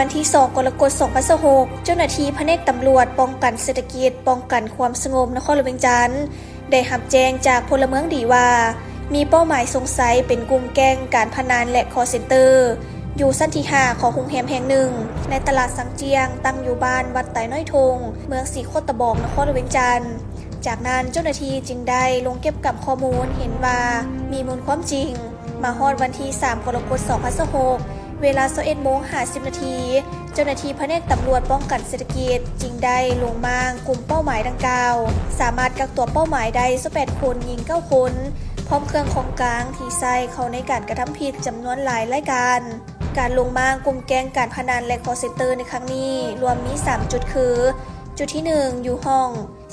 ວັນທີສອງ ກໍລະກົດ ສອງພັນຊາວຫົກ ເຈົ້າໜ້າທີ່ພະແນກຕຳຫຼວດປ້ອງກັນເສດຖະກິດ, ປ້ອງກັນຄວາມສະຫງົບນະຄອນຫຼວງວຽງຈັນ ໄດ້ຮັບແຈ້ງຈາກພົນລະເມືອງດີວ່າ ມີເປົ້າໝາຍສົງໄສເປັນກຸ່ມແກ້ງການພະນັນ ແລະ ຄອລເຊັນເຕີ ຢູ່ຊັ້ນທີຫ້າຂອງໂຮງແຮມແຫ່ງໜຶ່ງ ໃນຕະຫຼາດສັງຈຽງ, ຕັ້ງຢູ່ບ້ານວັດໄຕນ້ອຍທົ່ງ, ເມືອງສີໂຄດຕະບອງ, ນະຄອນຫຼວງວຽງຈັນ. ຈາກນັ້ນເຈົ້າໜ້າທີ່ຈຶ່ງໄດ້ລົງເກັບກຳຂໍ້ມູນ ເຫັນວ່າມີມູນຄວາມຈິງ. ມາຮອດວັນທີສາມ ກໍລະກົດ ສອງພັນຊາວຫົກ ເວລາ ຊາວເອັດໂມງ ຫ້າສິບນາທີ ເຈົ້າໜ້າທີ່ພະແນກຕຳຫຼວດປ້ອງກັນເສດຖະກິດ ຈຶ່ງໄດ້ລົງມ້າງກຸ່ມເປົ້າໝາຍດັ່ງກ່າວ, ສາມາດກັກຕົວເປົ້າໝາຍໄດ້ ຊາວແປດຄົນ, ຍິງເກົ້າຄົນ, ພ້ອມເຄື່ອງຂອງກາງທີ່ໃຊ້ເຂົ້າໃນການກະທຳຜິດຈຳນວນຫຼາຍລາຍການ. ການລົງມ້າງກຸ່ມແກ້ງການພະນັນ ແລະ ຄອລເຊັນເຕີໃນຄັ້ງນີ້ ລວມມີສາມຈຸດຄື ຈຸດທີໜຶ່ງ ຢູ່ຫ້ອງ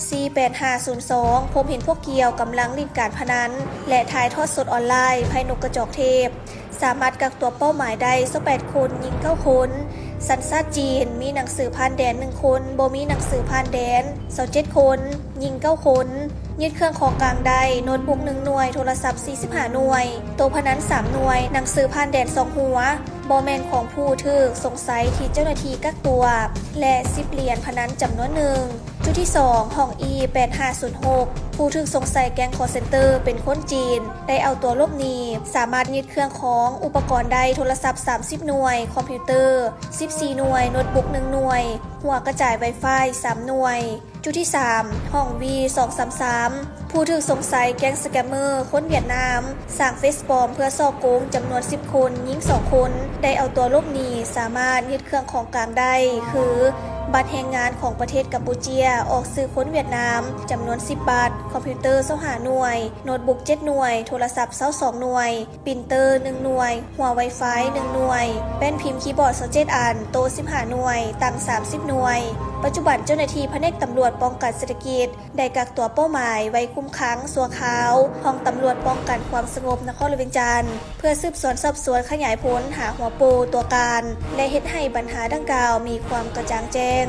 ສີ່ແປດຫ້າສູນສອງ ພົບເຫັນພວກກ່ຽວກຳລັງຫຼິ້ນການພະນັນ ແລະ ຖ່າຍທອດສົດອອນລາຍໄພ້ນົກກະຈອກເທບ, ສາມາດກັກຕົວເປົ້າໝາຍໄດ້ ຊາວແປດຄົນ, ຍິງເກົ້າຄົນ, ສັນຊາດຈີນ, ມີໜັງສືຜ່ານແດນໜຶ່ງຄົນ, ບໍ່ມີໜັງສືຜ່ານແດນ ຊາວເຈັດຄົນ, ຍິງເກົ້າຄົນ, ຍຶດເຄື່ອງຂອງກາງໄດ້ ໂນດບຸກໜຶ່ງໜ່ວຍ, ໂທລະສັບສີ່ສິບຫ້າໜ່ວຍ, ໂຕະພະນັນສາມໜ່ວຍ, ໜັງສືຜ່ານແດນສອງຫົວ ບໍ່ແມ່ນຂອງຜູ້ຖືກສົງໄສທີ່ເຈົ້າໜ້າທີ່ກັກຕົວ ແລະ ສິບຫຼຽນພະນັນຈຳນວນໜຶ່ງ. ຈຸດທີສອງ ຫ້ອງ ອີ ແປດຫ້າສູນຫົກ ຜູ້ຖືກສົງໄສແກ້ງຄອລເຊັນເຕີເປັນຄົນຈີນ ໄດ້ເອົາຕົວຫຼົບໜີ, ສາມາດຍຶດເຄື່ອງຂອງອຸປະກອນໄດ້ ໂທລະສັບສາມສິບໜ່ວຍ, ຄອມພິວເຕີສິບສີ່ໜ່ວຍ, ໂນດບຸກໜຶ່ງໜ່ວຍ, ຫົວກະຈາຍໄວຟາຍສາມໜ່ວຍ. ຈຸດທີສາມ ຫ້ອງ ວີສອງສາມສາມ ຜູ້ຖືກສົງໄສແກ້ງສະແກມເມີຄົນຫວຽດນາມ ສ້າງເຟສປອມເພື່ອສໍ້ໂກງຈຳນວນສິບຄົນ, ຍິງສອງຄົນ ໄດ້ເອົາຕົວຫຼົບໜີ, ສາມາດຍຶດເຄື່ອງຂອງກາງໄດ້ ຄື ບັດແຮງງານຂອງປະເທດກຳປູເຈຍ ອອກຊື່ຄົນຫວຽດນາມ ຈຳນວນສິບບັດ, ຄອມພິວເຕີຊາວຫ້າໜ່ວຍ, ໂນດບຸກເຈັດໜ່ວຍ, ໂທລະສັບຊາວສອງໜ່ວຍ, ປຣິນເຕີໜຶ່ງໜ່ວຍ, ຫົວໄວຟາຍໜຶ່ງໜ່ວຍ, ແປ້ນພິມຄີບອດຊາວເຈັດອັນ, ໂຕະສິບຫ້າໜ່ວຍ, ຕັ່ງສາມສິບໜ່ວຍ. ປັດຈຸບັນເຈົ້າໜ້າທີ່ພະແນກຕຳຫຼວດປ້ອງກັນເສດຖະກິດ ໄດ້ກັກຕົວເປົ້າໝາຍໄວ້ຄຸມຂັງຊົ່ວຄາວ ຫ້ອງຕຳຫຼວດປ້ອງກັນຄວາມສະຫງົບນະຄອນຫຼວງວຽງຈັນ ເພື່ອສືບສວນສອບສວນຂະຫຍາຍຜົນຫາຫົວໂປ່ຕົວການ ແລະ ເຮັດໃຫ້ບັນຫາດັ່ງກ່າວມີຄວາມກະຈ່າງແຈ້ງ.